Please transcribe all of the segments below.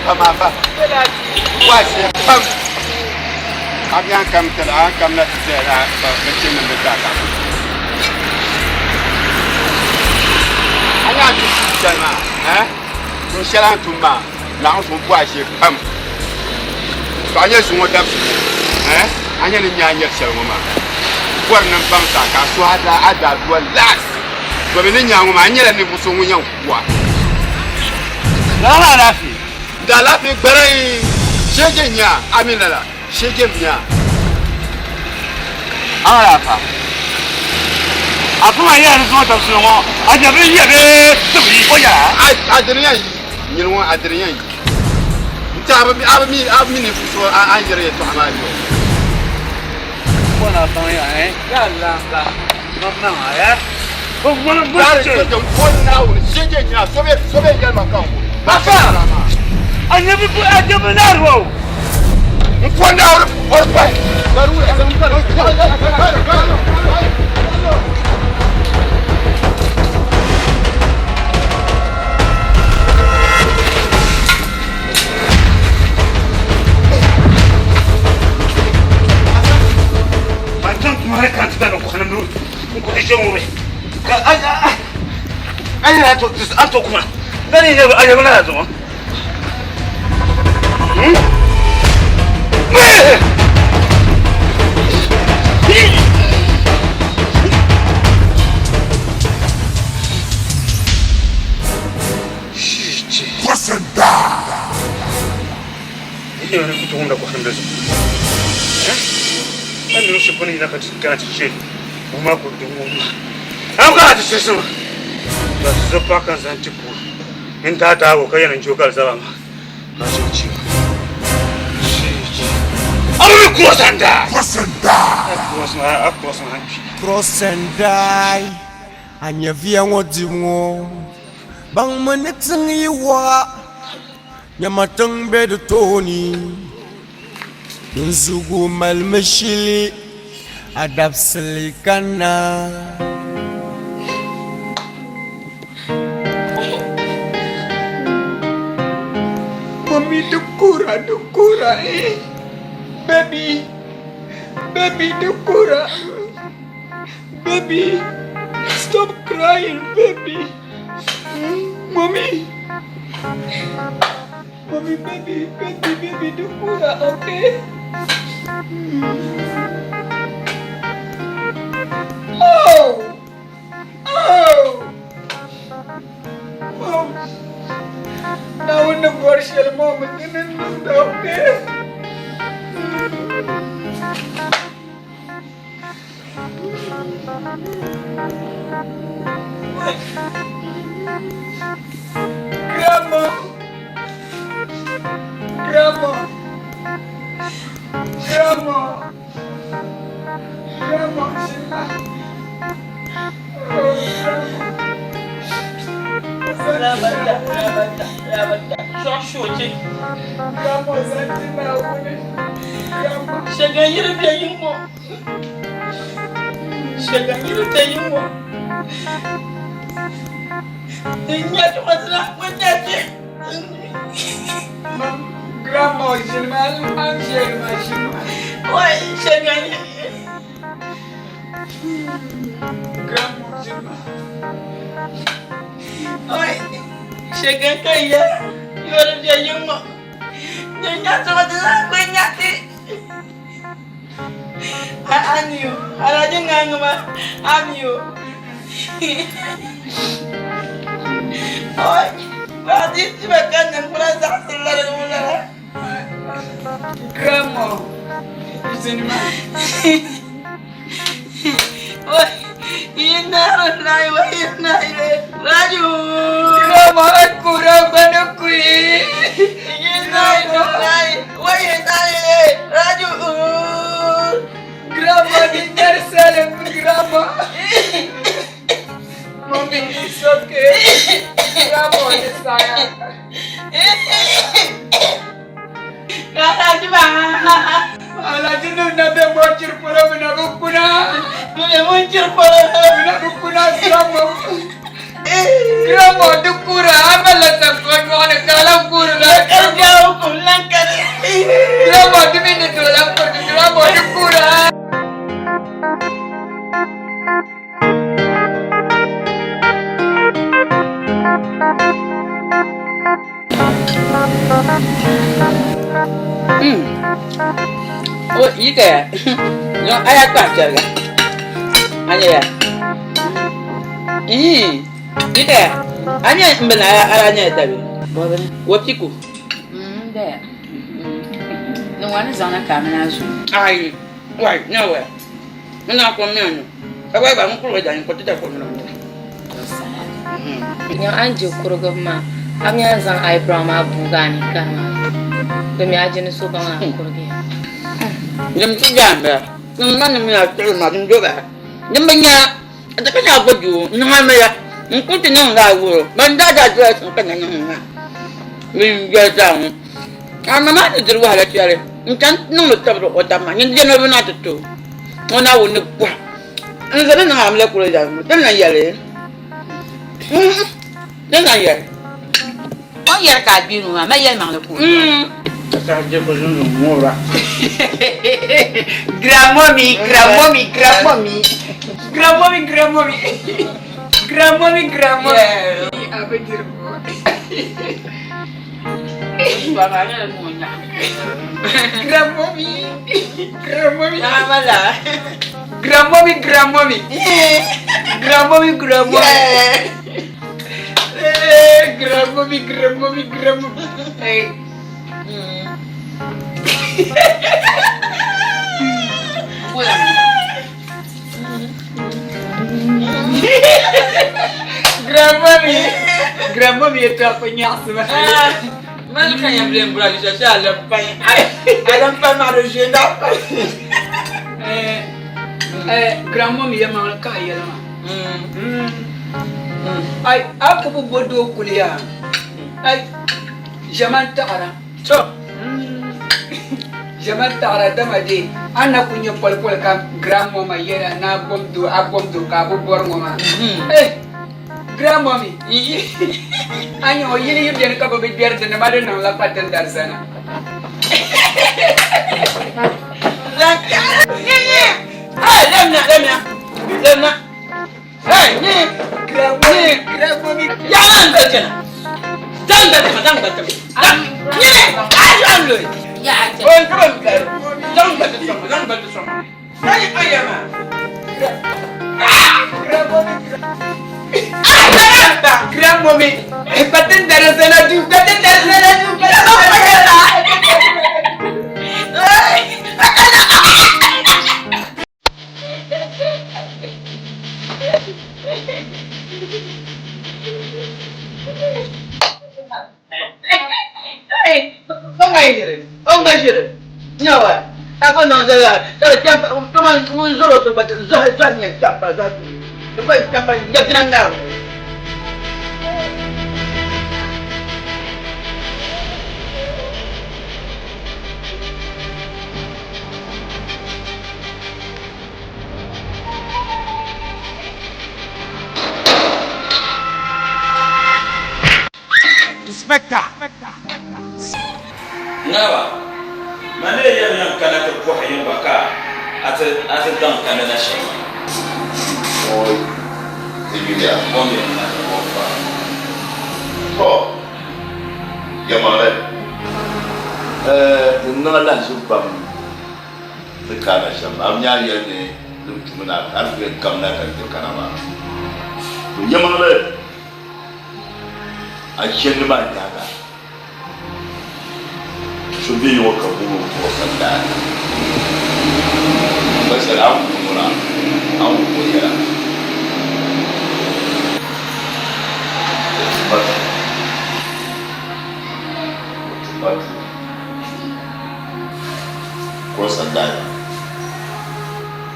pam afa. N bɔhi shee pam. A bi a kam tiri a kam na ti zaya na bɛ chɛ ni bɛ daa ka. A nya a tum tuun shɛli maa, eh? Tuun shɛli a ni tum maa, Naawuni so n bɔhi shee pam. To a nya zuŋɔ dabisili ŋɔ, eh? A nya ni nya a nyari shɛli ŋɔ maa. N bɔri ni m baŋ sa ka a suhi a daa a daadua last. Domin ni nya ŋɔ maa, a nyɛla ninvuɣ so ŋun yɛn ku a. Lala maa alaafee. N daalaafee gbarai sheege n-nya a mi lala sheege m-nya a. A alaafa. A pun a yɛla ni zuŋɔ dabisili ŋɔ a nya bɛ yiya bee ti bi yi o yɛla? A dini yɛn yi nyini ŋɔ a dini yɛn yi n-ti a bi a bi mi a bi mi ninvuɣ so a ni yɛri yɛtɔɣa maa zuɣu. Bɔ na baŋ ya eh? Ya lamba mam maŋa eh? Bɔ ŋmani bɔ Dari che. so din boli Naawuni sheege n-nya so bɛ so bɛ yɛli ma ka n ku. Afa! A nya bi a nya bi naari wa o. N po Naawuni o di pahi. Man chaŋ tuma ni ka n ti da ni kɔhi ni n kɔhi ʒe ŋɔ mi. Ka a a a yɛla a ni to kuma. Dani a nya bi lala zuɣu. Hmm? Cross and die. Cross and die. Cross and die. Cross and die. A nyɛviya ŋɔ dibu ŋɔ baŋmi ni tiŋ yi wɔɣa nyama tiŋ be di tooni dinzugu malimi shili a dabisili kanna. Mommy, di kura, di kura, eh. Baby, baby, di kura. Baby, stop crying, baby. Mommy. Mommy, baby, baby, baby, di kura, okay? Oh! Oh! Mom. Naawuni ni bɔri shɛli mom, di ni niŋda, okay? Grandma! Grandma! Grandma! Grandma, Shima! Oh, Grandma! Rabata, rabata, rabata. Shɔɣu Grandma, zanti Naawuni. Grandma. Shɛga yiri bɛ yi ŋɔ. Shɛga yiri bɛ yi ŋɔ. N nya tɔɣisira n nya ti. Grandma, ʒinimi a ni ʒiɛli maa ʒinimi. Wai shɛga yiri. Grandma, ʒinimi. Wai shɛga ka ya yɔri bɛ yi ŋɔ. N nya tɔɣisira n nya ti. Amiyo, Alhaji ŋaŋima, amiyo. Oi, ba di ti ba ka niŋ kura zaɣisi lari wulala. Grandma, ʒinimi. Oi, inna lillahi wa inna ilaihi raji'un. Grandma, kura bana kuyi. Inna lillahi wa inna ilaihi raji'un. Grandma, di nyari salim, grandma. Mommy, it's okay. Grandma, it's saya. Alhaji ba. Alhaji nim na be mochiri polo mi na bi kuna. Mi be mochiri polo. Mi na bi kuna grandma. Grandma di kuura a malila sampaa nyɔɣu ni ka a lahi kuuri la. Grandma di mi ni tooi lahi kurigi grandma di kuura. O yi ka ya no aya kpa chɛriga a nyɛ ya yi ka ya a nyɛ n bini a nyɛ dabi wapiku Ni wani zaŋna ka a mini a zo. Ayi wai nyɛ waya n na kom mi anu ka wai ba n kuri da n ko ti da kom na. Nyɛ a ni je kurigibu maa, a mi a ni zaŋ eyebrow maa buugi a ninkani maa domi a je ni so baŋ a ni kurigiya. Dim ti jaamba, dim ma ni mi a tuɣili ma din do ba. Din bi nya a ti ka nya a duu n niŋ amiliya n kuli ti niŋ laa wuhiri ban daa daa doya n ka na niŋ maa min yɛli zaa ŋɔ. A ma maa ni diri wahala shɛli n chani niŋdi tabiri o taba maa nyin di jɛma bi na ti to o Naawuni ni bɔhi n zani niŋ amiliya kuli zaa ŋɔ din lan yɛli din lan yɛli. O ni yɛli ka a gbiin o maa, mali yɛlimaŋli ka o yɛli. Grandmommy, grandmommy, grandmommy, grandmommy, grandmommy, grandmommy, grandmommy. A bi diri ko. Grandmommy, grandmommy, grandmommy, grandmommy, grandmommy, grandmommy. Eh, grandmommy, grandmommy, grandmommy. Hey. Grandmommy, grandmommy yɛtɔɣa ku nyaɣisi ma. Mali ka yɛn bilen bura shɛ shɛ alam pai alam pai maa di ʒe daa pai. Eh, eh, grandmommy yɛlimaŋli ka a yɛli maa. Ai, a ku bi bo doo kuli yaa. Ai, ʒɛmani taɣira. To. Ʒɛmani taɣira dama dee a na ku nyɛ polikoli ka grandmama yɛla ni a bom doo, a bom doo ka a bi bɔri ŋɔ maa. Eh, grandmommy, a nya o yili yi beni ka bɛ bi gbɛri di nima di niŋla kpatindarizana. Hey, lemna, lemna, lemna. Hey, ni, Grandmommy, grandmommy. Ya lan bɛ chana. Zaŋ bɛ tama, zaŋ bɛ tama. Ni, a zaŋ lo. Ya a chana. O n kaba n kari. Zaŋ bɛ ti sɔŋ, zaŋ bɛ ti sɔŋ. Sani ayama. Grandmommy, grandmommy. Kpatindarizana duu, kpatindarizana duu, kpatindarizana. Inspector. Nawa, ma lee yɛli yɛn kana ti bɔhi yin gba ka a ti a ti daŋ kana na shɛm maa. Oi, ti yuya. Bom yɛn na ti bɔhi ba. Tɔ, yɛlimaŋli, ti niŋ alahiziba pam ni kana shɛm. A bi nya a yɛli ni di bi tumi na ka a ti yɛn kamina ka ti kana maa. To yɛlimaŋli, a chandi maa nyaaŋa, so be yi ŋɔ ka booi o kuɣu sandaani. Ba shɛli a ni wuhi ŋɔ la, a ni wuhi o yɛla. O tumma duu. O tumma duu. Kuɣu sandaani.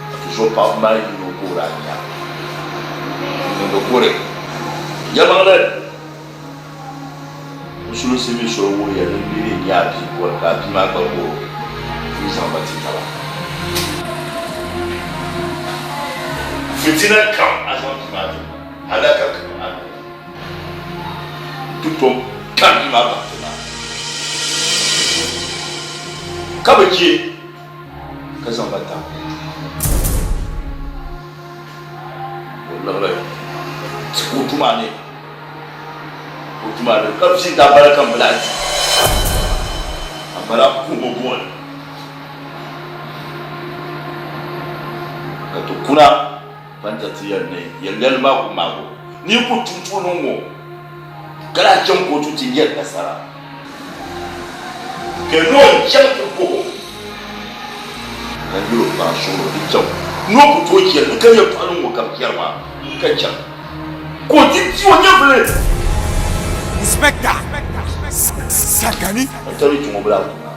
Ka ti zo paɣaba maa yino goori a nya. N-niŋdi kore. Yɛlimaŋli! N sulinsi mi soli wuhiya ni n nini n-nyɛ a bia bɔri ka a bia maa gba bɔr o ka yi zaŋ ba ti taba. Fitina kam a zaŋ bia maa ti ma, alaka kam a niŋ. Kari bia maa bahi ti na. Ka bɛ je ka zaŋ ba tam o liɣiri kootu maa ni, kootu maa ni ka vi daa bala ka m bi lahi di, amaa daa kuhi o buɣili ka ti kuna Fanta ti yɛli ni yɛl lɛli maa ku maag o ni yi ku tum tuuni ŋ-ŋɔ ka lahi chaŋ kootu ti nyari nasara. Ka ni o chaŋ ti bɔh o ka yɛl o paɣa suɣili o ni chaŋ ni o ku tooi chɛli li ka yɛltɔɣili ŋ-ŋɔ ka bɛ chɛri maa ka chaŋ ka o ti di o nyɛvili. Inspector Sagani. Fanta ni chaŋ o bi lahi kuna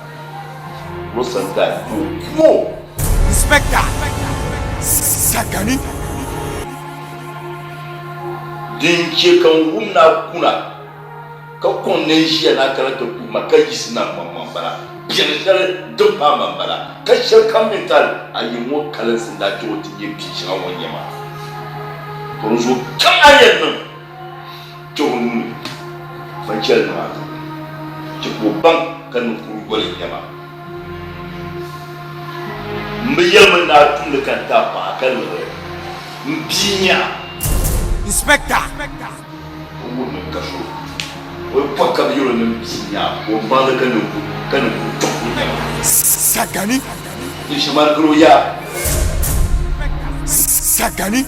Rosa n-daa ku o ku o. Inspector Sagani. Din chɛ ka n wum ni a kuna ka kɔŋ ni n ʒiya ni a kana ti puhi ma ka yiɣisi na m-maŋmaŋ bala, biɛri shɛli din paai ma m-bala, ka shɛli kam mi tali a yi ŋɔ kalinsi n-daa chɛ o ti nyɛ bia shɛŋa ŋɔ n-nyɛ ma. To n zuɣu kam a yɛn niŋ kpe o nuu ni, man chɛli niŋ a tibili, chɛ ka o baŋ ka niŋ kuri yoli n-nyɛ ma. M bi yɛlimi ni a tumdi ka n ti a paɣa ka liɣiri m bia nya. Inspector. O wuhimi n ka so o yi pɔri ka bi yɛl o ni m bia nya ka o baŋli ka niŋ ka niŋ kuri tɔbu n-nyɛ ma. Sagani. Di ʒiɛmani gili o yaa. Sagani.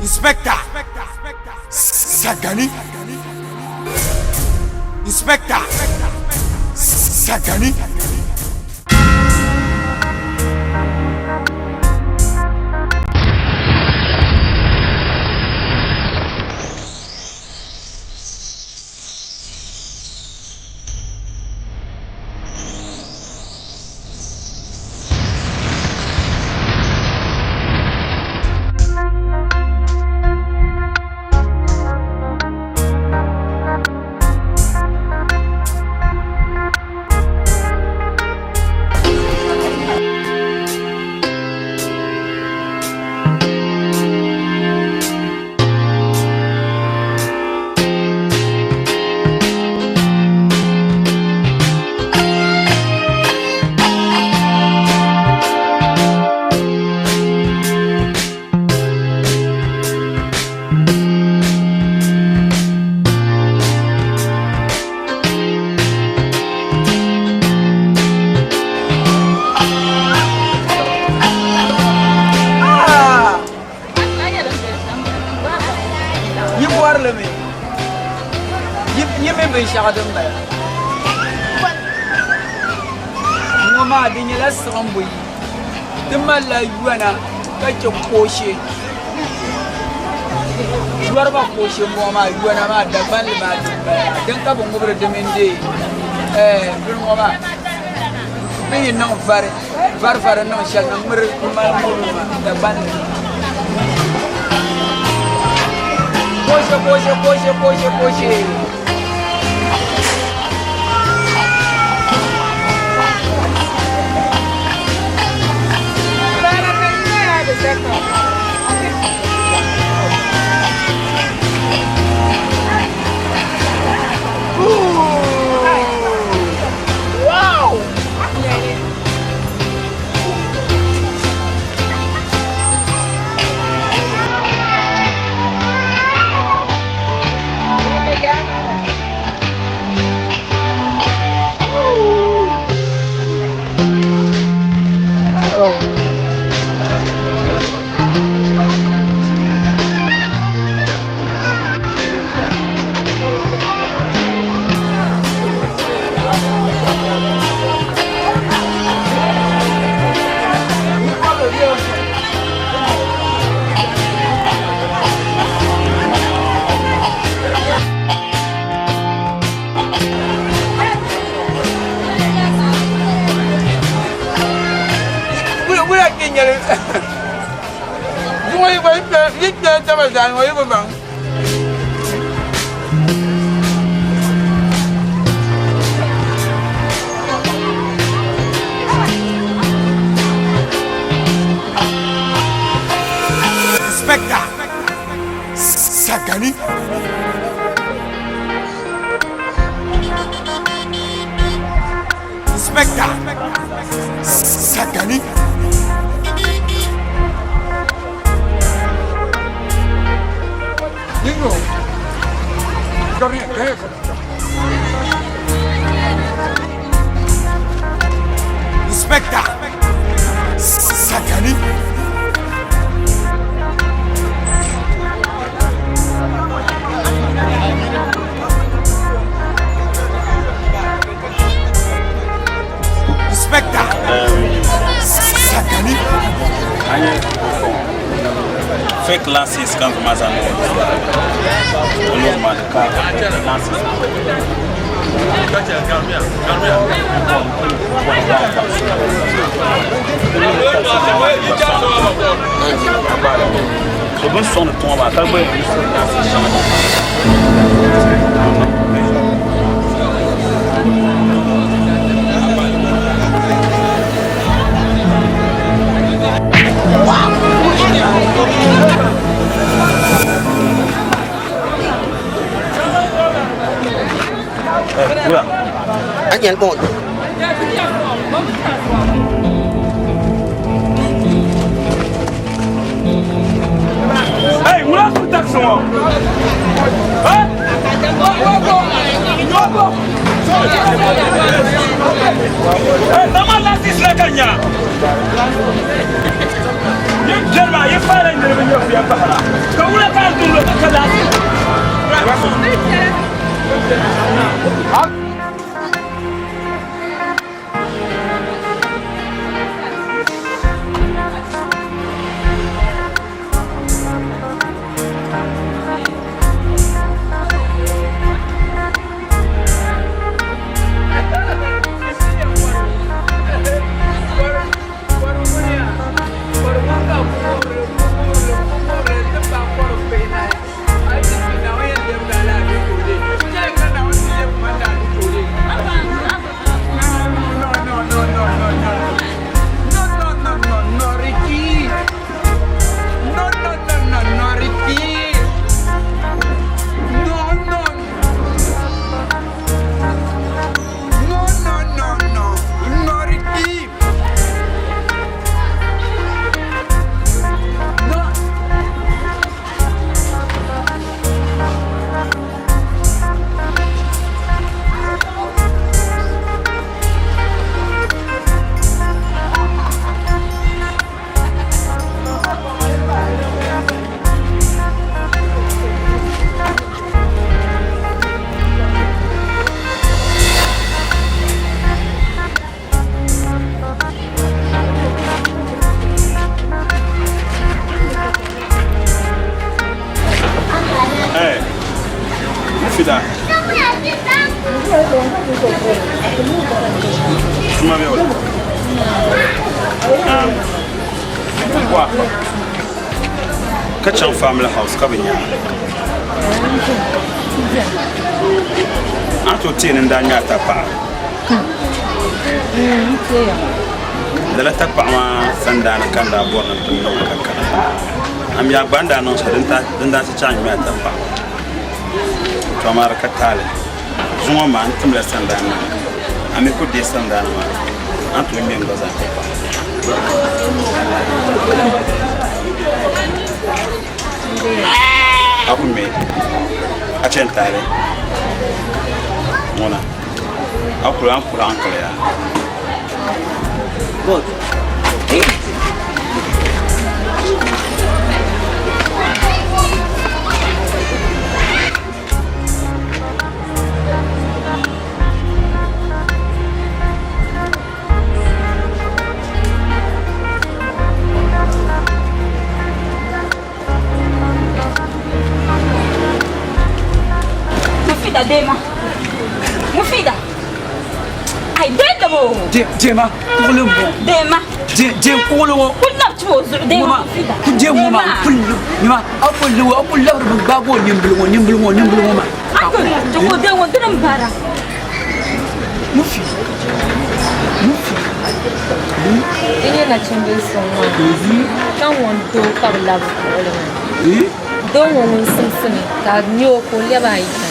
Inspector Sagani. Inspector Sagani. Yi bɔri li mi? Yi mi binshɛɣu din bala? Ŋɔ maa di nyɛla siɣim buyi. Ti malila yɔna ka chɛ kooshe. Yɔriba kooshe m-bɔŋɔ maa yɔna maa Dagbanli maa din bala maa. Din ka bɛ ŋubiri di mini dee bini ŋɔ maa bɛ yi niŋ vari vari vari niŋ shɛli ni ŋmiri m-mali ŋubiri maa Dagbanli. Kooshe kooshe kooshe kooshe kooshe. Wula kpe nyɛli zuŋɔ yi yi kpɛla taba zaa ŋɔ yi bi baŋ. Inspector. Inspector Sagani. Inspector Sagani. Inspector Sagani. Fake license kan kuma zaŋ o normal ka license. So bin sɔŋdi tiŋa maa ka gba yɛn use license shɛŋa din Hey, ŋuna su taxi ŋɔ? Hey, nama license la ka nya. Yi biɛri maa, yi faala niriba nyɛ fuya pahira. Ka wula ka a dun lo ka ka license? Hey, Mufida. Suma bɛ wala. Wa. Ka chaŋ family house ka bi nya. A to teeni n daa nya tapaɣa. Lala tapaɣa maa sandaani ka n daa bɔri ni n ti niŋ ka kana. Amia gba n daa niŋ shɛli din daa ti chaŋ ŋmɛ a tapaɣa maa. To amaa di ka taali. Zuŋɔ maa n timla sandaani maa. A mi ku deei sandaani maa a ni tooi ŋmɛ n gba zaa tapaɣa. A ku ŋmɛ a chɛ n taali ŋuna a kuli a ni kuri hankali yaa. Mufida dema. Mufida. Ai denda bo. Dema kuɣuli n bɔŋɔ. Dema. Dem kuɣuli ŋɔ. Kuli nabi chibi o zuɣu dema Mufida. Ku dem ŋɔ maa puli nima a puli a kuli labiri bi gbaagi o nimbili ŋɔ nimbili ŋɔ nimbili ŋɔ maa. Uncle, chiko dem ŋɔ dini n bara. Mufi. Mufi. Di nyɛ nachimbili suŋ maa ka ŋun doo ka bi labi kuɣuli maa. Doo ŋɔ ŋun simsimi ka a nya o ka o lɛbi a yidana.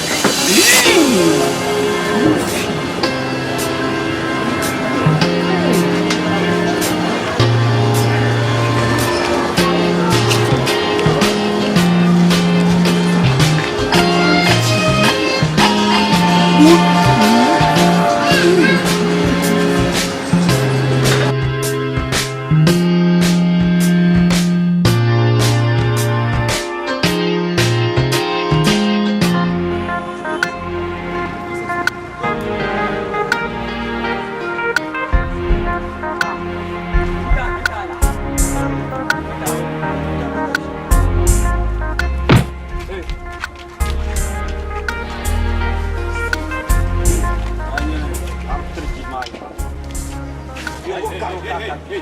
Hey,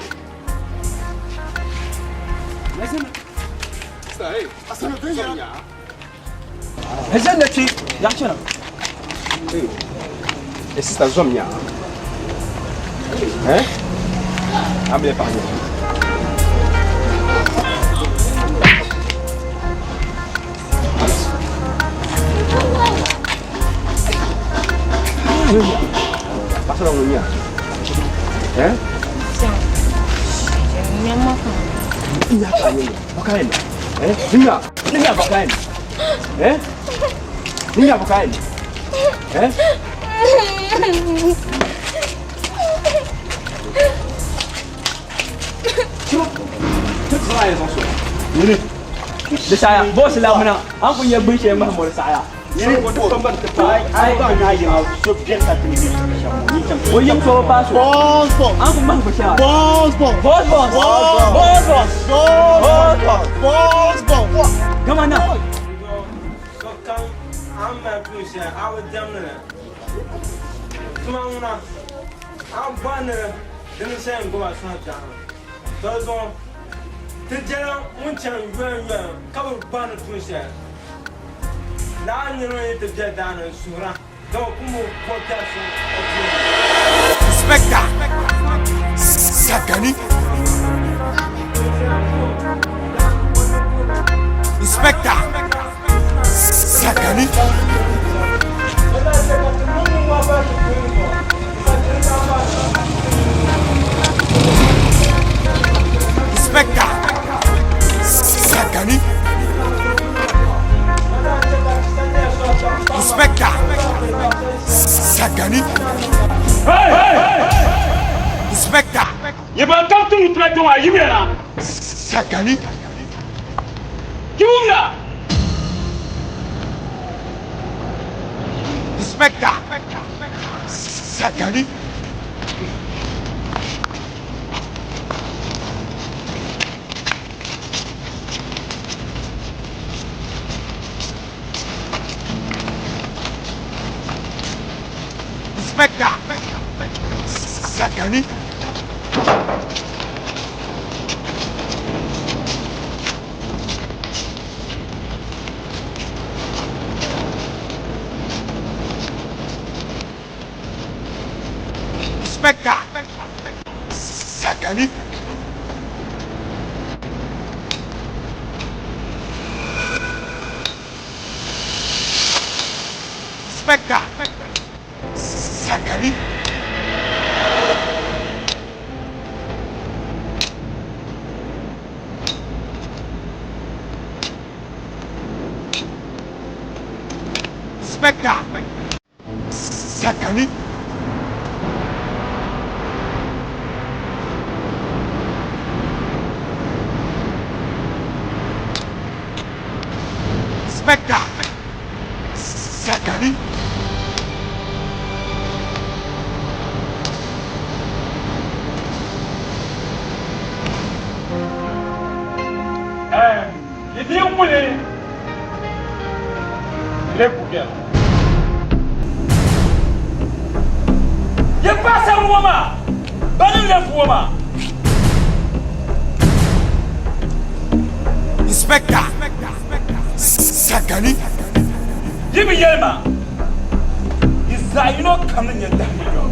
sister, zom nya. Eh? Amle pa nya. Pasal orang nya. Eh? Nya pa nya. Bukan. Eh? Nya. Nya bukan. Eh? Nya bukan. Eh? Di saɣaya boss labina a ni ku nya gbun shɛli mahim o di saɣaya. O yim so o paai so. A ni ku mahim binshɛŋa. Boss boss. Boss boss. Boss boss. Gama na. Sokam a ni mali tuun shɛli a bi diɛmdi li. Tuma ŋuna, a ni bɔri ni di ni shɛli n-gbubi a suhu daɣiri. Tɔ zuɣu, ti jɛla ŋun chani yoya-yoya ka bi bɔri ni tuun shɛli. Lala niriba yi ti be daa ni n-suhira, dama kum o kɔbiɛri so o tooni. Inspector Sagani. Inspector Sagani. Inspector Sagani. Inspector Sagani. Inspector. Yɛ ban kam tiŋ tuma kpɛŋɔ a yimya na. Sagani. Yimya. Inspector Sagani. Inspector Sagani. Inspector Sagani. Inspector Sagani. Inspector Sagani. Inspector Sagani. Yi di ŋuni lebu biɛla. Yi paɣasari ŋɔ maa, bani lebu ŋɔ maa. Inspector Sagani. Yi bi yɛli ma, yi zaɣ yino kam ni nyɛ dahimbu yɔŋ.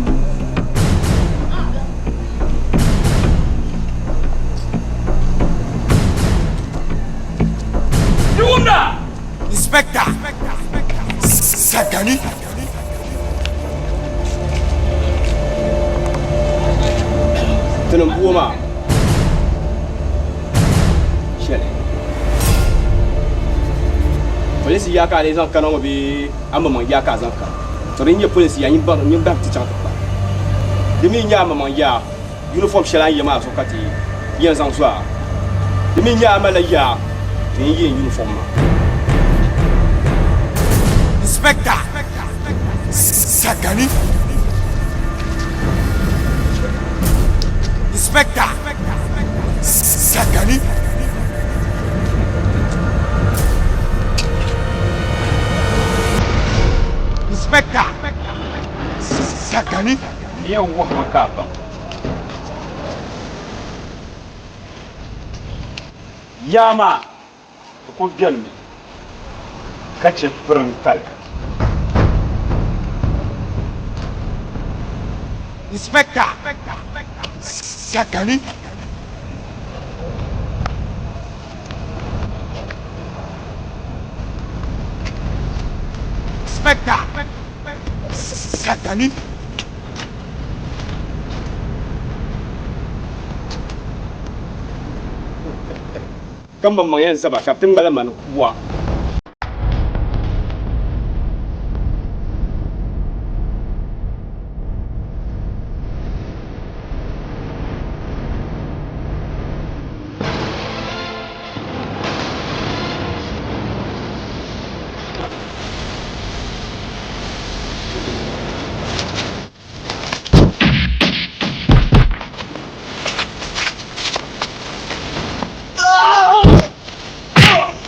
Yi wumda? Inspector Sagani. Tinim buo maa shɛli polinsi yaa ka a lee zaŋ kana ŋɔ bee a maŋmaŋ yaa ka a zaŋ kana? To din nyɛ polinsi yaa nyin bahi ti chaŋ ti kpa. Di mi nyɛ a maŋmaŋ yaa uniform shɛli a ni ye maa zuɣu ka ti yɛn zaŋ zo a. Di mi nyɛ a malila yaa ti yɛn ye n uniform maa. Inspector Sagani. Inspector Sagani. Inspector Sagani. N yɛn wuhimi ka a baŋ. Yaa maa, di kul benimi ka chɛ piriŋ tali. Inspector Sakani. Inspector Sakani. Ka maŋmaŋ yɛn zaba ka ti ŋmala mani kuwa.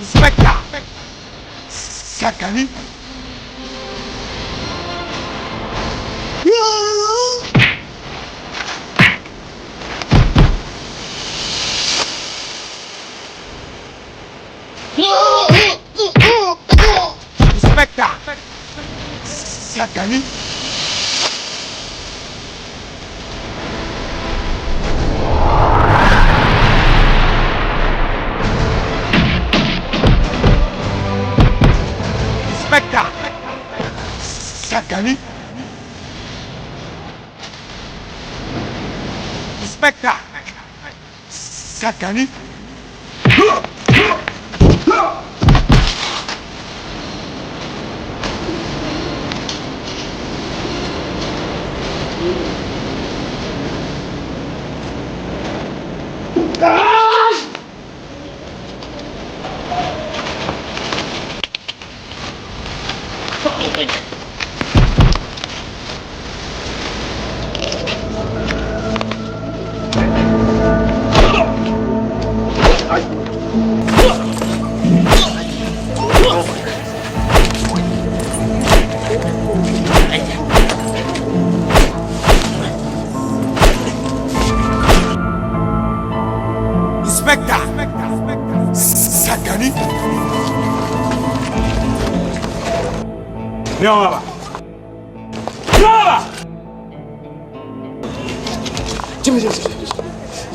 Inspector Sakani. Inspector Sakani. Inspector Sakani. Inspector Sakani. Inspector Sakani. Nɛma ba. Nɛma ba. Jimi jimi jimi.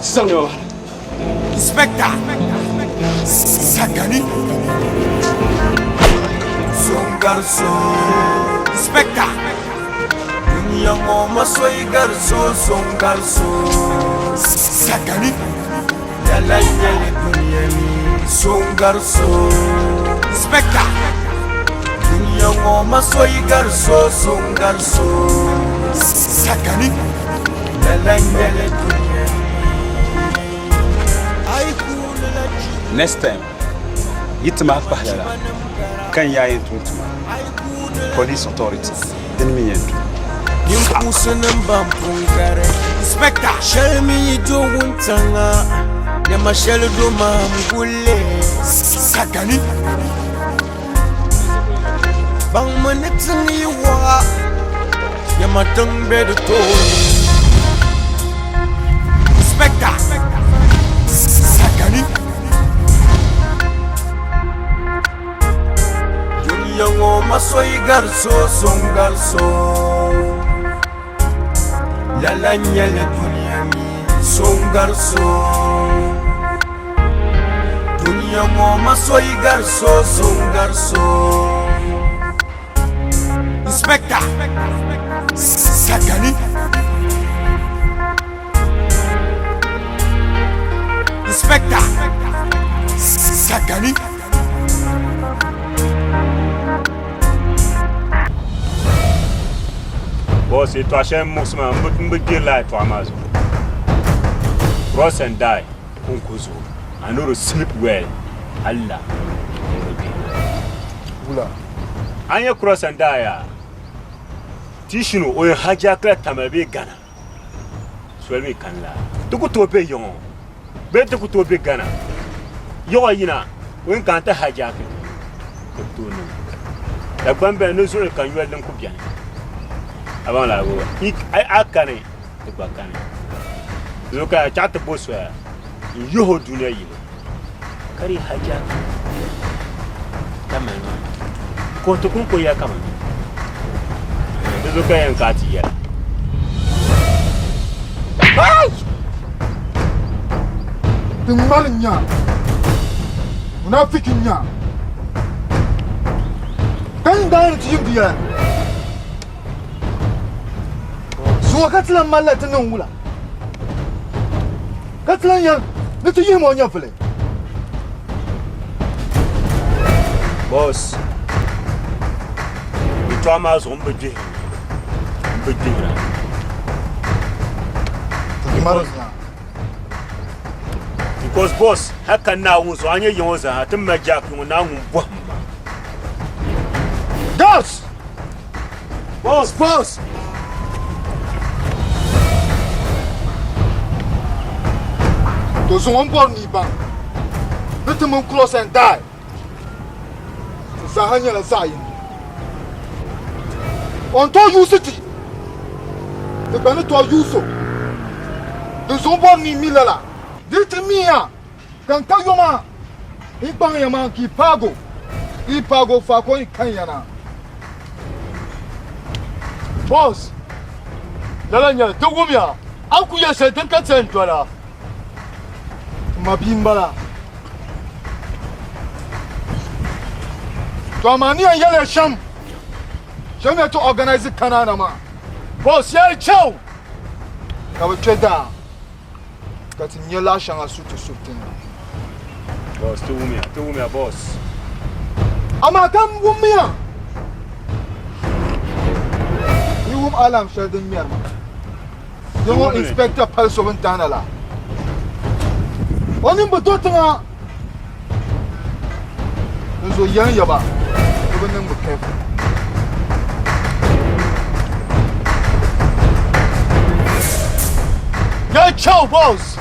Sisan nɛma ba. Inspector Sakani. Songarso. Inspector. Duniya ŋɔ masoyi gariso songarso. Sakani. Lala nyɛli duniya ni songarso. Inspector. Duniya ŋɔ masoyi gariso songarso. Sakani. Lala nyɛli duniya ni. Ayi kuuni la Next time, yi ti mahi pahi lala ka n yaa yɛn tum tuma police authority dini mi yɛn tum. Ninkuusinim ban pun gari. Inspector. Shɛli mi yi do wuntaŋa, nɛma shɛli do maham gulli. Sakani. Baŋmi ni tiŋ yi wɔɣa, nyama tiŋ be di tooni. Inspector. Sakani. Duniya ŋɔ masoyi gari so, so n-gari so. Lala n-nyɛli duniya ni so n-gari so. Duniya ŋɔ masoyi gari so, so n-gari so. Inspector Sakani. Inspector Sakani. Boss, yɛtɔɣa shɛli n muɣisi ma n bi gbiri lala yɛtɔɣa maa zuɣu. Cross and die n ku zuɣu. I no dey sleep well. Allah. Wula. A nyɛ cross and die yaa. Tishino o yɛn hijack la Tamale bee Ghana. Soli mi kani la. Ti ku tooi be yiŋɔ bee ti ku tooi be Ghana. Yiɣɔ yina o yɛn kana ti hijack di bi tooi niŋ. Dagban beni ni zuɣuli ka yoli din ku beni. A baŋ lala bɔ a kani ti gba kani. Zuɣu ka a chaɣ ti bo soya n yihi o dunia yili. Ka di hijack Tamale maa. Ka o ti kun ka o ya kaman di zuɣu ka yɛn ka a ti yɛla. Ti ŋmani nya, munafiki nya, ka yin daa ni ti yim ti yɛla ni. Zuŋɔ ka ti lan malila ti niŋ wula? Ka ti lan yɛli ni ti yihim o nyɛvili. Boss, yɛtɔɣa maa zuɣu m bi gbihira, m bi gbihira. Because boss, hali ka Naawuni zuɣu a nyɛ yiŋɔ zaa ti mali Jack ŋɔ Naawuni bɔhim ma. Girls! Boss! Boss! To zuŋɔ m bɔri ni yi baŋ ni ti mini Cross and Die ti zaaha nyɛla zaɣ yini. O ni tooi yuusi ti, ti gba ni tooi yuus o. Dinzuɣu m bɔri ni yi mi lala. Di ti miya ka n ka yoma n kpaŋ ya maa ka yi paag o, yi paag o faako yi kan ya na. Boss, lala n-nyɛli, ti wumya, a ni ku yɛli shɛli din ka chɛ n-dola. N mabia m-bala. To amaa ni yɛn yɛliya shɛm, chamiya ti organize Kanaana maa. Boss, ya yi chɛ o! Ka bɛ kpe daa ka ti nya laɣ shɛŋa su ti suriti ni. Boss, ti wumya, ti wumya, boss. Amaa ka n wummiya, yi wum alarm shɛli din ŋmɛri maa. Yi ŋɔ inspector pali so bini tahina la, o nini bi do tiŋa. N zo yɛn ya ba ni bɛ niŋ bi careful. Ya ciao boss.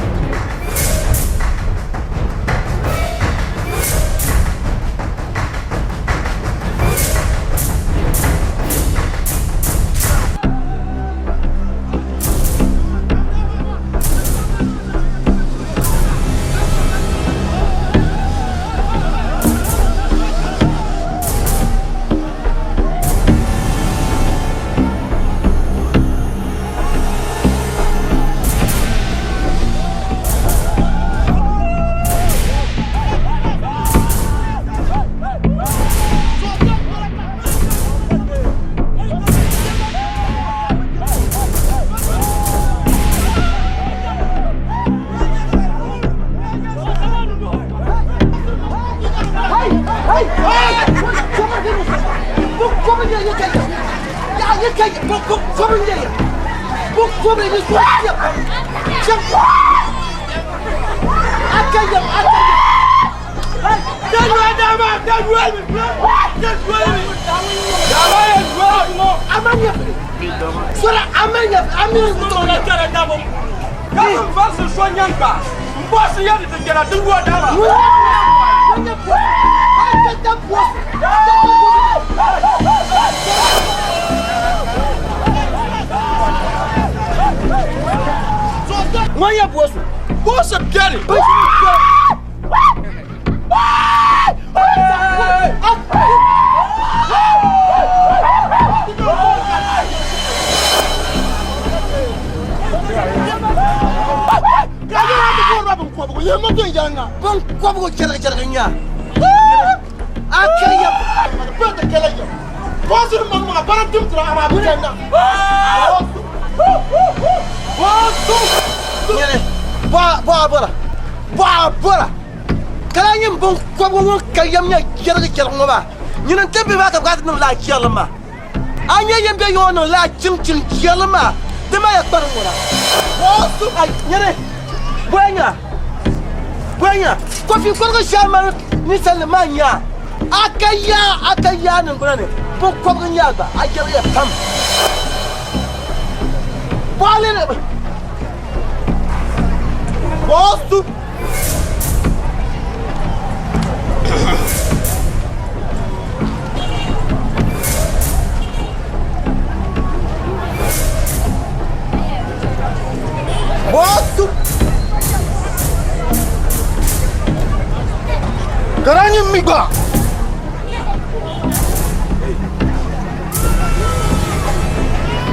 Ka daa nyɛ mi gba.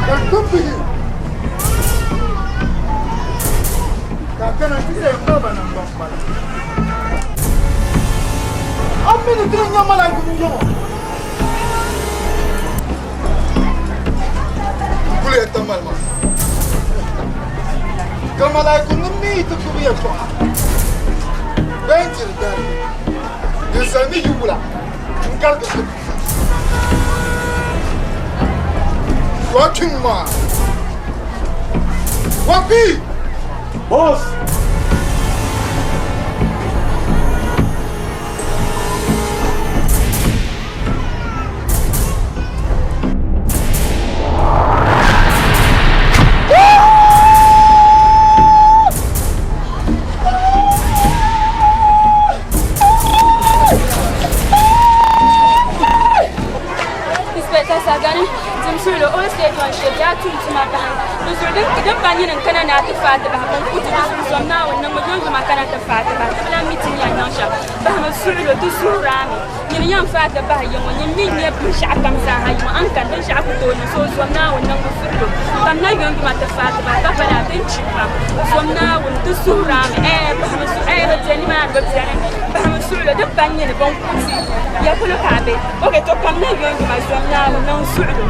Ka gbubi bihi. Ka kana ti yɛn kpa ba naŋgbankpala. A mi ni ti ni nya malaiku ni yɔŋɔ. Kuli ya tamali maa. Ka malaiku nim mi yi ti gbubi yɛtɔɣa bɛn diri dari, ninsal mi yi wula n-garigi ti Wa kpiŋ maa. Wa kpi! Boss! Inspector Sagani, dim suɣulo Old State ŋɔ n-shee bɛ a tum tuma bahi. Di zuɣu din pa nyini n-kana ni a ti faai ti bahi bɛn ku ti di zuɣu zom Naawuni niŋmi yomyoma kana ti faai ti bahi. Ti bi lahi mi ti ni yɛn niŋ shɛm. Bahimi suɣulo ti suhuri a mi. Nyini yɛn faai ti bahi yiŋɔ, nyini mi n-nyɛ binshɛɣu kam zaaha yiŋɔ. A ni kani binshɛɣu ku tooi niŋ, so zom Naawuni niŋmi suɣulo. Kamina yomyoma ti faai ti bahi ka pala a din chi pam. Zom Naawuni ti suhuri a mi. Ɛɛ bahimi suɣulo, ɛɛ bɛ be nimaani bɛ beni. Bahimi suɣulo din pa nyini bɛn ku ti ya polo ka a be. Ok to kamina yomyoma zom Naawuni niŋ suɣulo.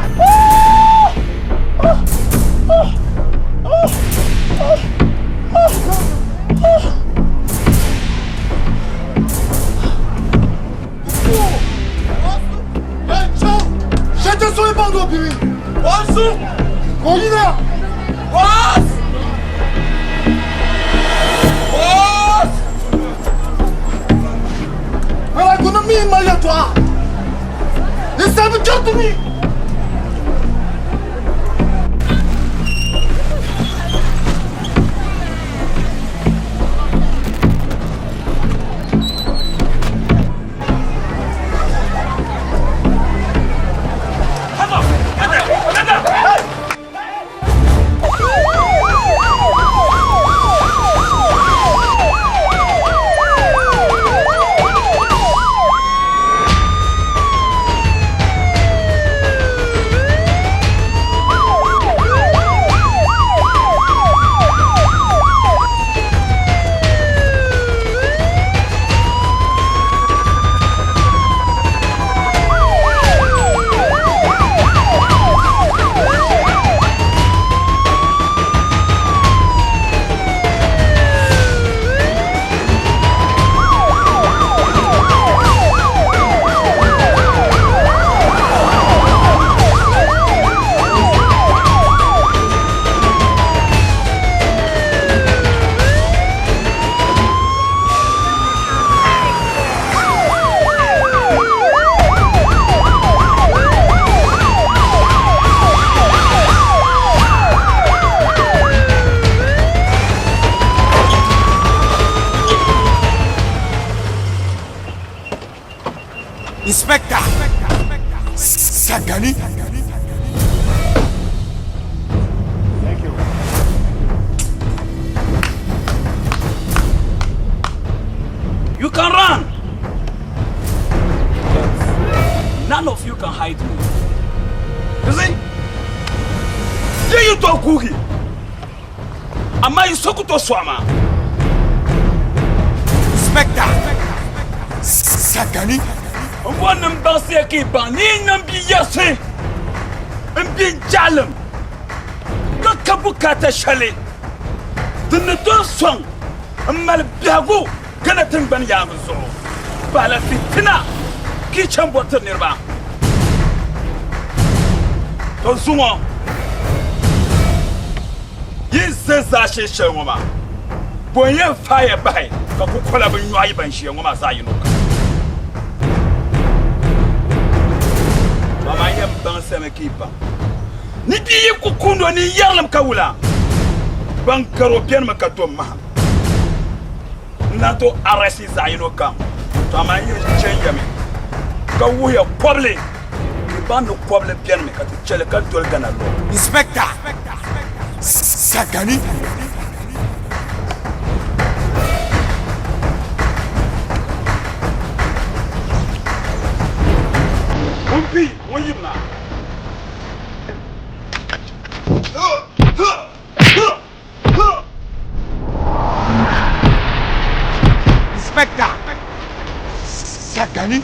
Inspector Sagani. Thank you. You can run. But none of you can hide me. You see? Ye yi to kugi. Amma yi so ku to sɔɣima. Inspector Sagani. N bɔri ni m baŋsi ya ka yi baŋ ni yi niŋ bia yiɣisi m bia jalim ka ka bukaata shɛli din ni tooi sɔŋ m mali biɛhigu Ghana tiŋgbani yaangi zuɣu bahala fitina ka yi chaŋ bɔri tiri niriba. To zuŋɔ yi ʒe zaashee shɛli ŋɔ maa, bɔ n-yɛn faai ya bahi ka kukola bi nyɔɣi yi ban ʒiya ŋɔ maa zaɣ yino kam? To amaa n yɛn baŋsimi ka yi baŋ ni bia yi ku kundi o nini yɛrilim ka wula, ban gari o benimi ka dom mahim. N na to arrest zaɣ yino kam, to amaa n yɛn chɛn ya mi ka wuhiya kɔbili ka yi baŋ ni kɔbili benimi ka ti chɛli ka doli Ghana law. Inspector Sagani. Inspector Sagani.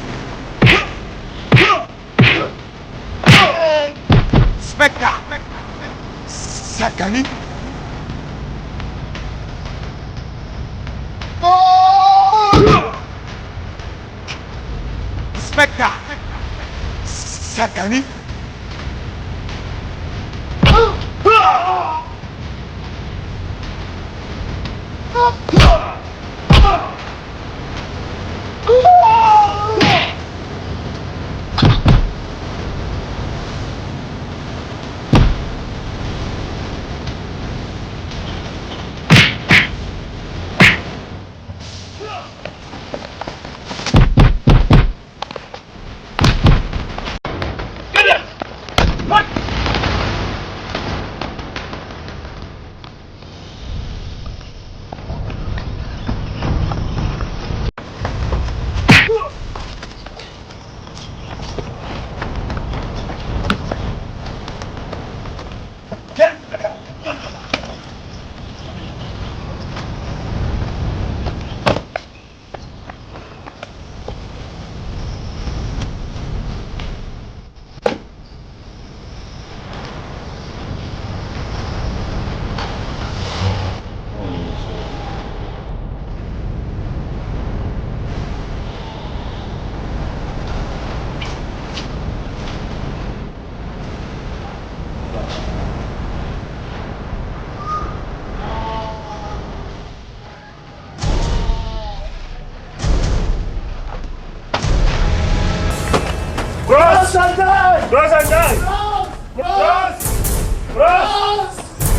Inspector Sagani. Inspector Sagani. Cross! And die! Cross and die! Cross! Cross!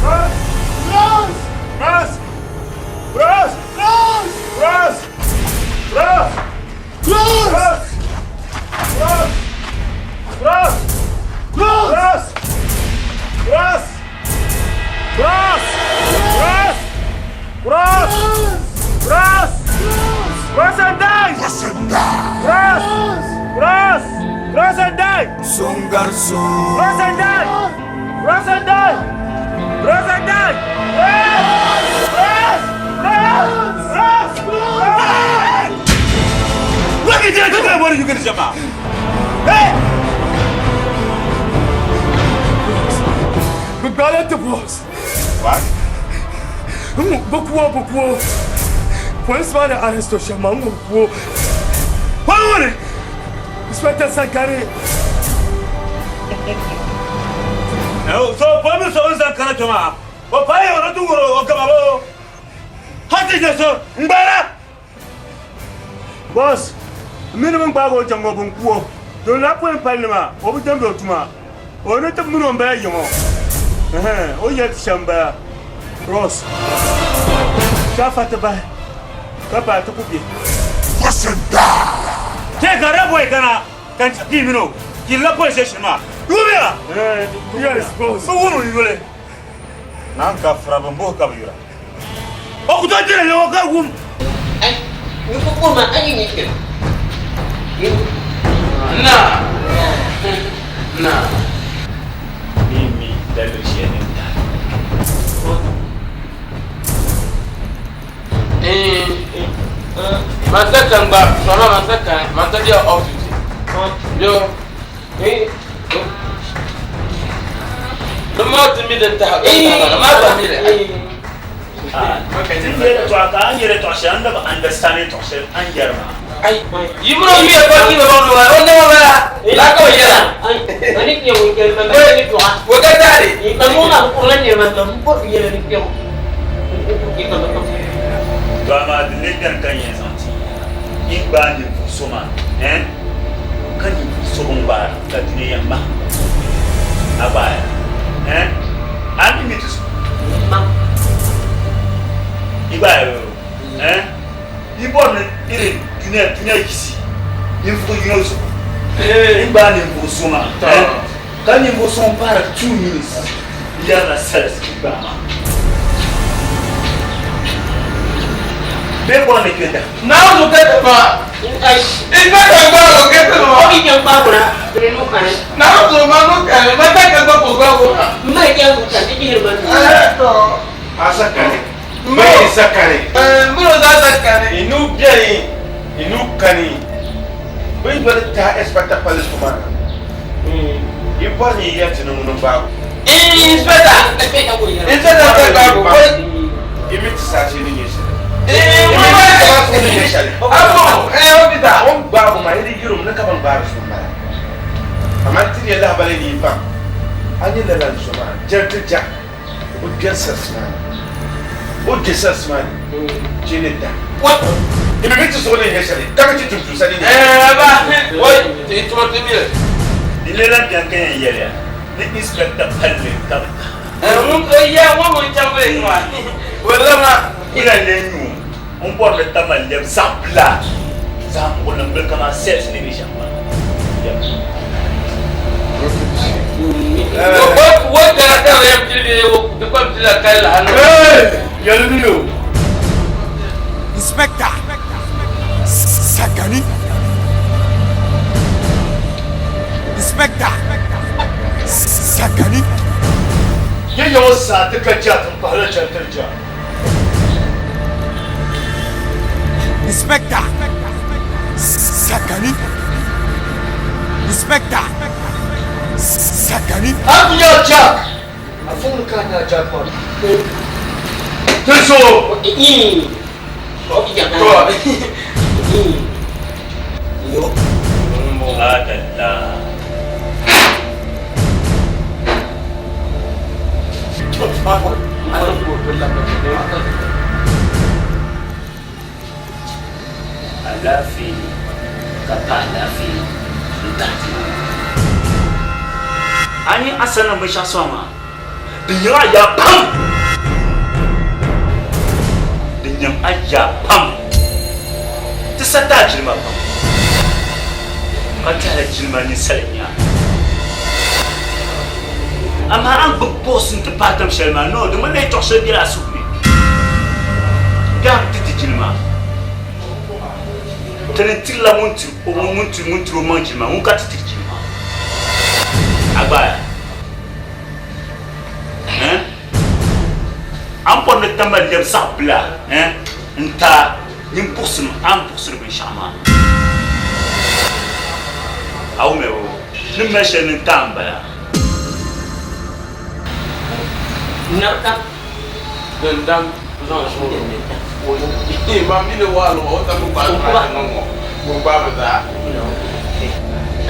Cross! Cross! Cross! Cross! Cross! Cross! Cross! Cross! Cross! Cross! Cross! Cross! Cross! Cross! Cross and die! Cross and die! Cross! Cross! Cross and die! Songarso. Cross and die! Cross and die! Cross and die! Cross! Cross! Cross! Cross! What did you do? What are you going to jama? Hey! Bala the boss. What? Bokuo bokuo. Police man arrest Oshama bokuo. What? Inspector Sankare. So police officer kana jama. O paye o tu o kama bo. Hati jeso ngbara. Boss, minimum gbago jango bun kuo. Do la po palima o bu dembe tuma. O ne te mino mba yimo. Eh, o yet shamba. Ross. Ka fata ba. Ka ba ta kubi. Wasanda. Ke gara boy kana kan ti mino. Ki la po se shima. Dubia. Eh, yes boss. So wono yule. Nan ka fra bombo ka yura. O ku to dire yo ka gum. Ai, ni ko ko ma ai ni ke. Na. Na. Mimi dalil shi ne ta. Eh, Masaka ngba, sọ̀rọ̀ masaka, masaka dia off duty. Yo, eh, Lọ́mọ ti mi de ta, ma ba mi de. An yɛrɛ tɔgɔ sɛ an da understand tɔgɔ sɛ an yɛrɛ ma. Ai, yimro mi e ko ki ba no wa, o ne wa la. La ko yela. Ani ke wo ke ma ni to. Wo ka tari. Ka mo ma ko la ne ma to ko yela ni ke. Ke ka ma. To ama de ne dan kan yen santi. In ba ni fu soma, hein? Kan ni fu so ba ka dine yamba. Aba, hein? Ani mi tu. Ma. Iba, hein? Ibo ne ire dunia dunia kisi. Ni fu yino so. In ba ni fu soma, hein? Kan ni fu som par 2 minutes. Ya la sales ba ma. Be bo ne kenda. Na o ke te ma. Iba ka gba o ke te ma. O ki ke gba ko na. No kan. Na o to ma no kan, ma ta ka gba ko gba ko. Ma ke ko ta ti ma. Eh to. Masaka ne. Mbo sakani. Mbo za sakani. Inu biani, inu kani. Bin doli taha inspector police kuma. Yi bɔri ni yi yɛli ti ni ŋuni n-gbaagi o. Inspector! Inspector ka gbaagi o. Yi mi ti sachi ni nyɛ shɛli. Yi mi ti sachi ni nyɛ shɛli. Abu, officer. O ni gbaagi o maa, yi di yiri o mi ni ka bɛn gbaari so m-bala. Amaa ti di ya lahabali ni yi baŋ, a ni lala n-zo maa, Gentle Jack, o bi kpɛri sasi maa ni. O kpe sasi maa ni, chɛ ni da. Yi mi ti zuɣu ni nyɛ shɛli, ka mi ti tumtumsa ni nyɛ shɛli. Aba, wai, ti tuma ti bɛ. Di lee lan bɛni ka yɛn yɛli ya ni inspector palli ka bɛ tahi ba. Ŋun o ya ŋɔ ŋun chaŋ bɛ ŋɔ, o lama. Ina n-lee nyu o n bɔri ni Tamale lɛbi zaɣ bila zaɣ muɣilim bili kaman cells ni be shɛm maa. Inspector Sagani. Inspector Sagani. Yi yaŋɔ zaa ti ka Jack m-pahila Gentle Jack. Inspector Sagani. Inspector Sagani. A ku nya Jack! A fɔŋ ni ka a nya Jack maa. Tinso! Madalla. Alaafee ka pa alaafee n-tahi ti na. A ni a sani niŋ binshɛɣu sɔŋ maa, di nyaŋ a yaa pam. Di nyaŋ a yaa pam. Ti sa ti a jilima pam, ka tɛhila jilima ninsal n-nyɛ a. Amaa a ni gbubi boss nti paai tam shɛli maa, no, di ŋmanila yɛtɔɣ shɛli bela a suhu ni. Biɛhigu ti ti jilima. Ti ni tirila ŋun tiri o ŋun tiri ŋun tiri o maŋ jilima, ŋun ka ti tiri jilima. A gbaaya? Eh? A ni bɔri ni tambali lɛbi zaɣ bila, eh? N-ta nyin buɣisim a ni buɣisiri binshɛɣu maa. A wumya o ni mali shɛli ni n-ta m-bala.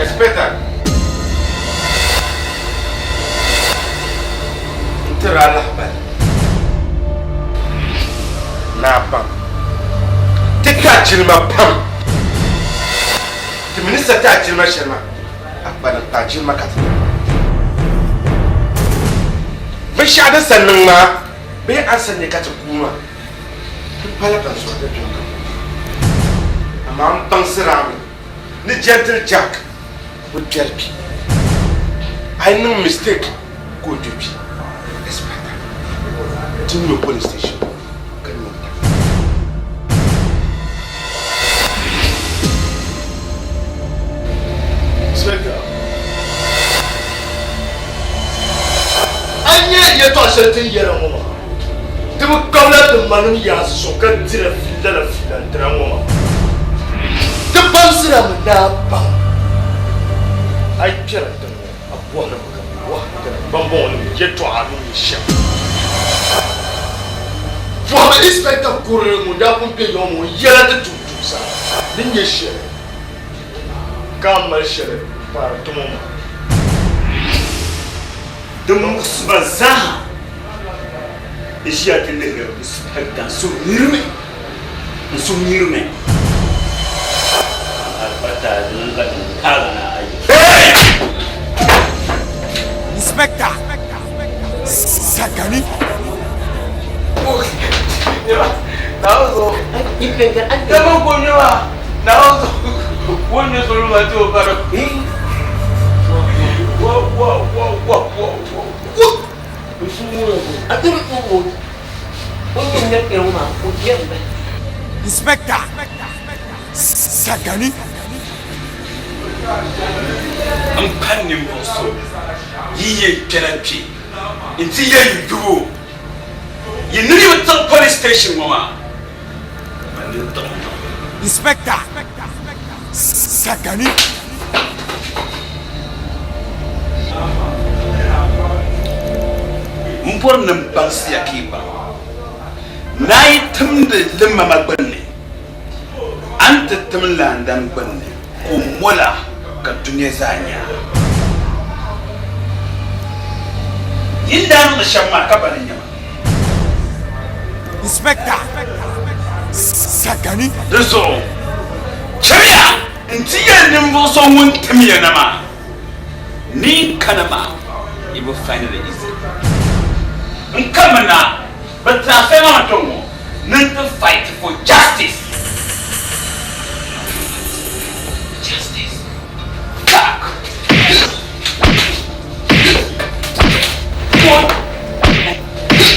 Inspector, n tiri a lahabali ni a baŋ ti ka jilima pam. Ti mi ni sa ti a jilima shɛli maa, a kpalim ka a jilima ka ti niŋ maa. Binshɛɣu din sa niŋ maa bee a ni sa nya ka ti kuui maa, ti pala ban zɔri dabiɛm ka kuui. Amaa m baŋsiri a mi ni Gentle Jack bi kpɛri kpi. A yi niŋ mistake ka o kpe kpi, Inspector, ti ŋme police station ka ŋme n-ta. Inspector, a nya yɛtɔɣ shɛli ti ni yɛra ŋɔ maa, ti bi kabila ti manim yaansi zuɣu ka dira lala fiila n-tira ŋɔ maa. Ti baŋsira mi daa baŋ a yi kpɛra tiŋ ŋɔ, a bɔhirimi ka bɛ bɔhi ti ni bambɔŋɔnim yɛtɔɣa ni nyɛ shɛm. Bɔhimi inspector kurili ŋun daa pun kpe yɔŋ ŋɔ yɛla ti tumtumsa ni nyɛ shɛli ka a mali shɛli paari tuma maa. Di muɣisi ba zaa n-ʒiya ti lihiri inspector n suhu nyirimi, n suhu nyirimi. Alibata di niŋ ka din taagi na a yi. Inspector Sagani. Inspector Sagani. M pa ninvuɣ so yi yɛn kpɛla kpe nti yɛn yub o. Yi niriba tiŋ police. Police station ŋɔ maa, man ni tiɣi niŋ. Inspector Sagani. M bɔri ni m baŋsi ya ka yi baŋ ni a yi timdi limama gbunni, a ni ti tim laandani gbunni ka o mola ka dunia zaa nya a. Yi ni daa niŋdi shɛm maa ka ba ni nya ma. Inspector Sagani. Di zuɣu chamiya nti yɛli ninvuɣ so ŋun tim ya na maa ni n kana maa, yi bi find it easy. N kamina bɛ transfer ma kpe ŋɔ ni n ti fight for justice. Justice. Fuck!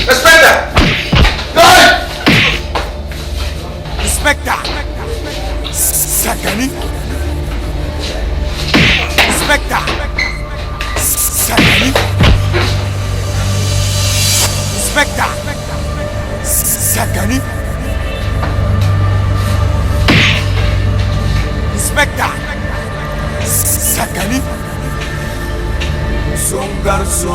Inspector! Hey! Inspector Sagani. Inspector Sagani. Inspector Sagani. Inspector Sagani. So n gari so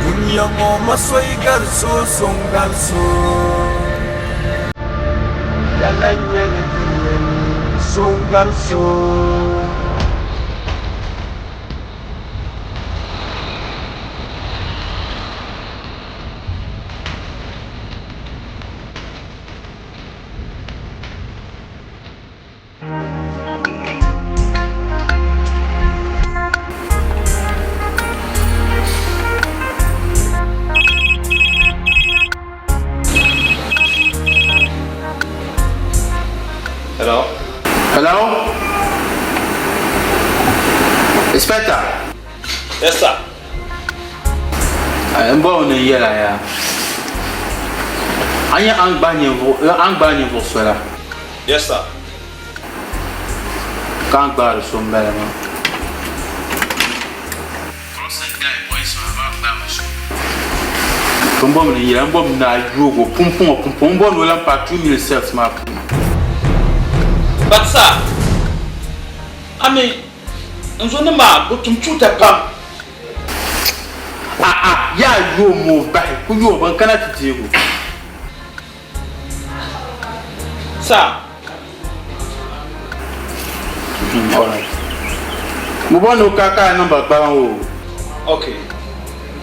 Dunia ŋɔ masoyi gari so so n gari so Lala n-nyɛ li dunia ni so n gari so. Hello? Hello? Inspector? Yes, sir. N bɔri ni n yɛla yaa. A nya a ni gbaai ninvuɣ so la? Yes sir. Ka a gbaari so m-bala maa. M bɔmi ni n yɛla, m bɔmi ni a yoog o pumpɔŋɔ pumpɔŋɔ, m bɔri ni o lan paai 2 mil cells maa puuni. But sir, a mi n zo nim maa bɛ tum chuuta pam. A'a, yaa yoom o bahi, ku yooi bɛ n-kana ti deeg o. Sir. Alright. Mo bɔ ni o ka ka number gbara o. Okay.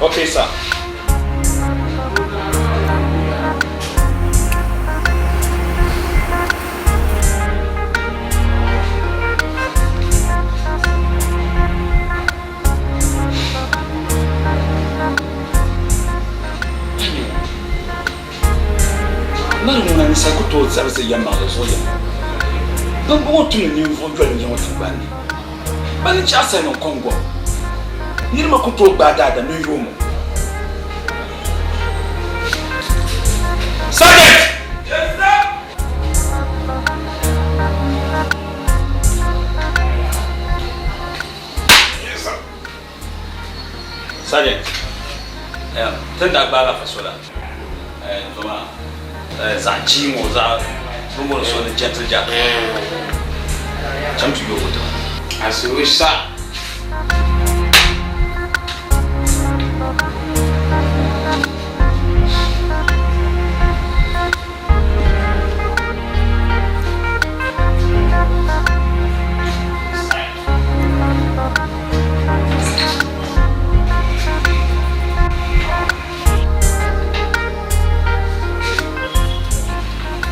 Okay, sir. Mali ŋuna ninsal ku tooi zabisi yɛlimaŋli zuɣu ya. Bɛmbɔŋɔ tumdi ninvuɣ jɔli n-yiŋɔ tiŋgbani ni. Bɛ ni chaɣ salima kɔŋgɔm. Niriba ku tooi gbaai daadam ni yoomo. Sergeant! Sergeant, ti ni daa gbaagi afa so la, zoma zaɣ jii ŋɔ zaɣ bɛ boli so ni Gentle Jack, cham ti yooi o tiŋa. As you wish, sir.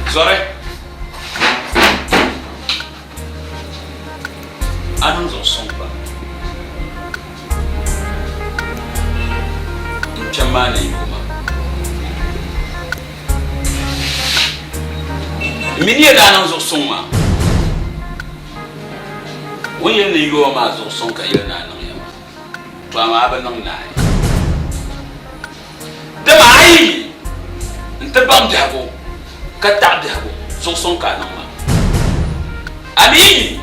Zɔri a niŋ zuɣu suŋ pam n kpɛm maa ni yooma m mi ni yɛli a niŋ zuɣu suŋ maa O ni yɛli ni yoo maa zuɣu suŋ ka yɛli ni a niŋ ya maa, to amaa a bi niŋ naai. Dama a yi yi nti baŋ biɛhigu ka taɣi biɛhigu, zuɣu suŋ ka a niŋ maa. A mi yi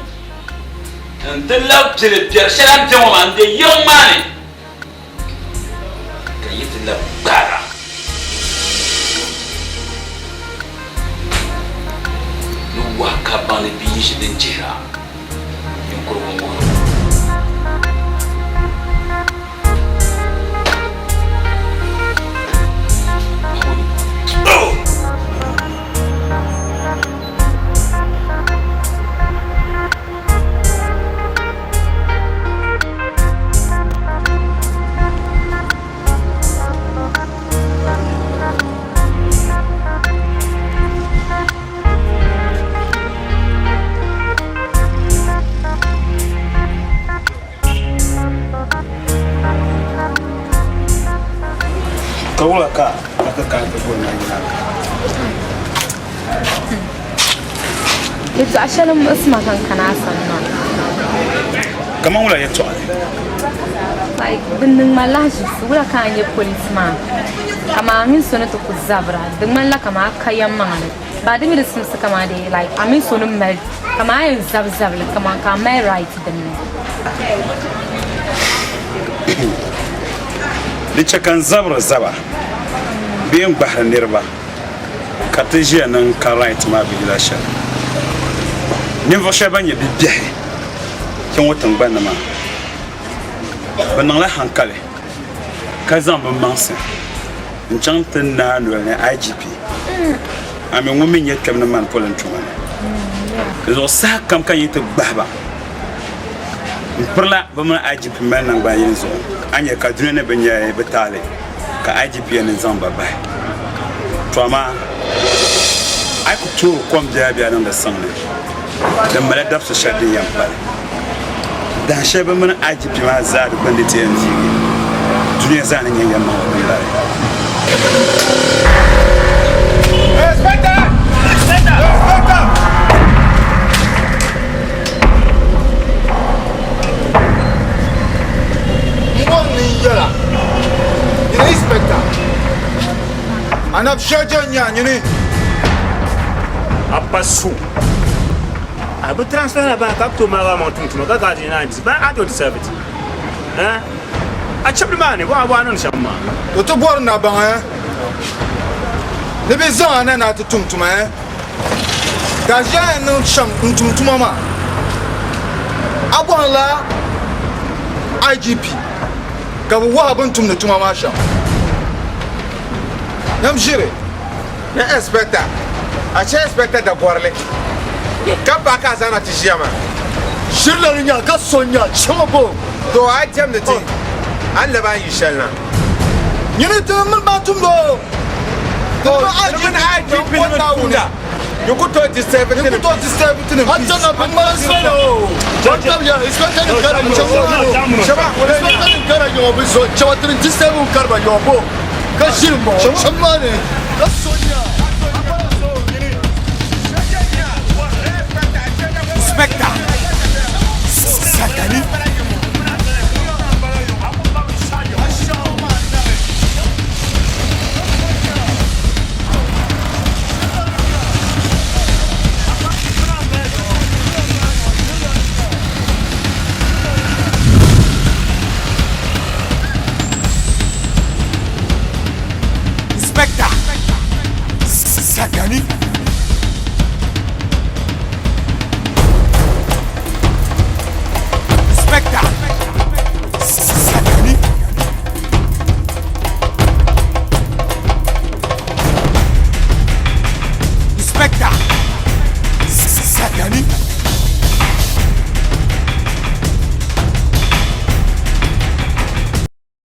nti labi pili biɛri shɛli a ni be ŋɔ maa n-be yiŋ maa ni, ka yi ti labi gbaag a. baŋ ni bia yi ʒi din chihira, ninkurigu n-wuhiri o. Ka wula ka a ti kana ti boli na yina? Yɛtɔɣa shɛli m-muɣisi ma ka n kana a sani maa. Kaman wula yɛtɔɣali? Like bɛ niŋ ma lahiʒibisi wula ka a nyɛ police maa kaman a mini so ni ti ku zabira di ŋmanila kaman a ka yɛlimaŋli ni ba di mi di simsi kaman dee like a mini so ni mali kaman a yɛn zabi zabili kaman ka a mali right din ni. Di chɛ ka n zabiri zaba bee n gbahiri niriba ka ti ʒiya ni n ka right maa bɛ yila shɛli. Ninvuɣ shɛba ban nyɛ bibiɛhi kpe ŋɔ tiŋgbani ni maa, bɛ niŋla hankali ka zaŋ bɛ maŋsi n-chaŋ ti naai noli ni IGP, a mi ŋun mi nyɛ kpɛm ni mani polin tuma ni. Di zuɣu saha kam ka n yi ti gbahi ba m pirila bɛ mini IGP mali naŋgban yini zuɣu, a nya ka dunia ni bɛ nya bɛ taali ka IGP yɛn ni zaŋ ba bahi. To amaa a yi ku toori kom biɛlabiɛla niŋdi siŋ ni, din mali dabisi shɛli din yɛn pali. Dahin shɛli bɛ mini IGP maa zaa di gbunni ti yɛn viigi, dunia zaa ni nya yɛlimaŋli din bala. Inspector! Inspector! Inspector! M bɔri ni n yɛla, nyini inspector, anabi shɛli je n-nyɛ a nyini. A pa so. A bi transfer la bahi ka bi tooi maagi amaŋ tum tuma ka ka di naan di ba I don't deserve it. Eh? A chibili maa ni bɔha bɔha niŋdi shɛm maa. To ti bɔri na baŋ eh? Ni bɛ zaŋ a na ni a ti tum tuma eh? Ka a ʒiya yɛn niŋ shɛm n-tum tuma maa, a bɔhirila IGP ka bɛ wuhi a bɛ ni tumdi tuma maa shɛm. Nyam ʒiri. Ni inspector, a chɛ inspector Dagorili ka paai ka a zaŋna ti ʒiya maa. Ʒirila ni nya ka so nya chaŋ bo. To a yi diɛmdi ti, a ni labi a ni yi shɛli na. Nyini ti mini ban tumdi o. Ti mini IGP nim tumda. Yi ku tooi disturb ti nim. Hatta na bin mali soli o. Inspector nim kara Inspector nim kara yɔɔ bi zo chaŋ ti ni disturb kariba yɔɔ bo. Ka ʒiri m-bɔŋɔ cham maa ni ka so nya. Inspector Sagani. Inspector Sagani.